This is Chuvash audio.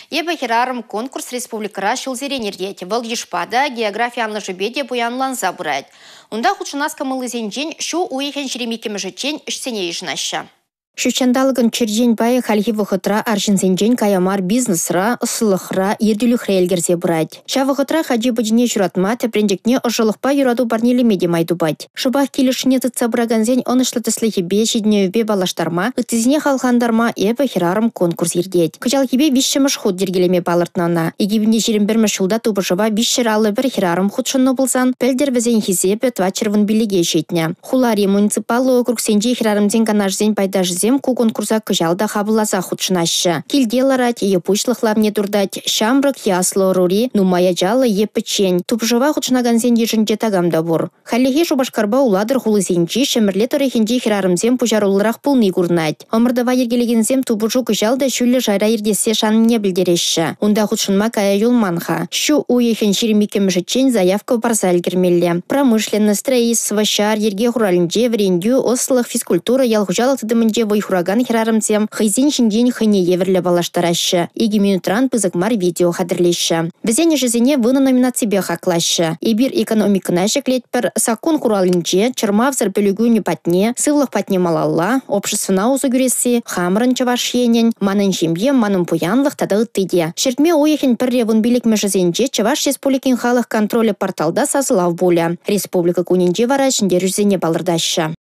«Эпӗ хӗрарӑм» конкурс республикӑра ҫулсерен иртет. Вӑл йышпа та, географи анлӑшӗпе те пуянланса пырать. Унта хутшӑнас кӑмӑллисенчен ҫу уйӑхӗн 22-мӗшӗччен ӗҫсене йышӑнаҫҫӗ. Ҫут ҫанталӑкӑн черчен пайӗ хальхи вӑхӑтра арҫынсенчен кая мар бизнесра, ӑслӑлӑхра, ертӳлӗхре ӗлкӗрсе пырать. Ҫав вӑхӑтрах ачи-пӑчине ҫуратма, тӗпренчӗкне ӑшӑлӑхпа юрату парнелеме те май тупать. Шӑпах кил ӑшшине тытса пыракансен ӑнӑҫлӑ тӗслӗхӗпе, ҫитӗнӗвӗпе паллаштарма, ыттисене хавхалантарма «Эпӗ хӗрарӑм» конкурс иртет. Кӑҫалхипе виҫҫӗмӗш хут йӗркелеме палӑртнӑ ӑна. 2021-мӗш ҫулта тупӑшӑва 351 хӗрарӑм хутшӑннӑ пулсан, пӗлтӗр вӗсен хисепӗ 415-е ҫитнӗ. Хулари муниципаллӑ округсенчи хӗрарӑмсен канашӗсен пайташӗсем ку конкурса кӑҫал та хапӑлласах хутшӑнаҫҫӗ. Килте ларать е пуҫлӑх лавне туртать, ҫамрӑк е аслӑ ӑрури, нумай ачаллӑ е пӗччен. Тупӑшӑва хутшӑнакансен йышӗнче такам та пур. Хальлӗхе Шупашкарпа Улатӑр хулисенчи, Ҫӗмӗрле тӑрӑхӗнчи хӗрарӑмсем пуҫаруллӑрах пулни курӑнать. Ӑмӑртӑва йӗркелекенсем тупӑшу кӑҫал та ҫӳллӗ шайра иртессе шаннине пӗлтереҫҫӗ. Унта хутшӑнма кая юлман-ха. Ҫу уйӑхӗн 22-мӗшӗччен заявка парса ӗлкӗрмелле. Промышленность, строительство, ҫар, йӗрке хуралӗнче, вӗрентӳ, ӑслӑлӑх, физкультура, ял хуҫалӑх тытӑмӗнче вӑй хуракан хӗрарӑмсем хӑйсен ҫинчен хӑйне евӗрлӗ паллаштараҫҫӗ. 2 минутран пысӑк мар видео хатӗрлеҫҫӗ. Вӗсен ӗҫӗсене вунӑ номинаципе хаклаҫҫӗ. Эпир экономикӑна ҫӗклетпӗр, саккун хуралӗнче, чӑрмавсӑр пӗлӳ кунӗ патне, сывлӑх патне малалла, обществӑна усӑ кӳресси, хамӑрӑн Чӑваш Енӗн, манӑн ҫемье, манӑн пуянлӑх тата ытти те. Ҫӗртме уйӑхӗн пӗрре 15-мӗшӗсенче Чӑваш Республикин халӑх контролӗ порталта сасӑлав пулӗ. Республика кунӗнче вара ҫӗнтерӳҫӗсене палӑртаҫҫӗ.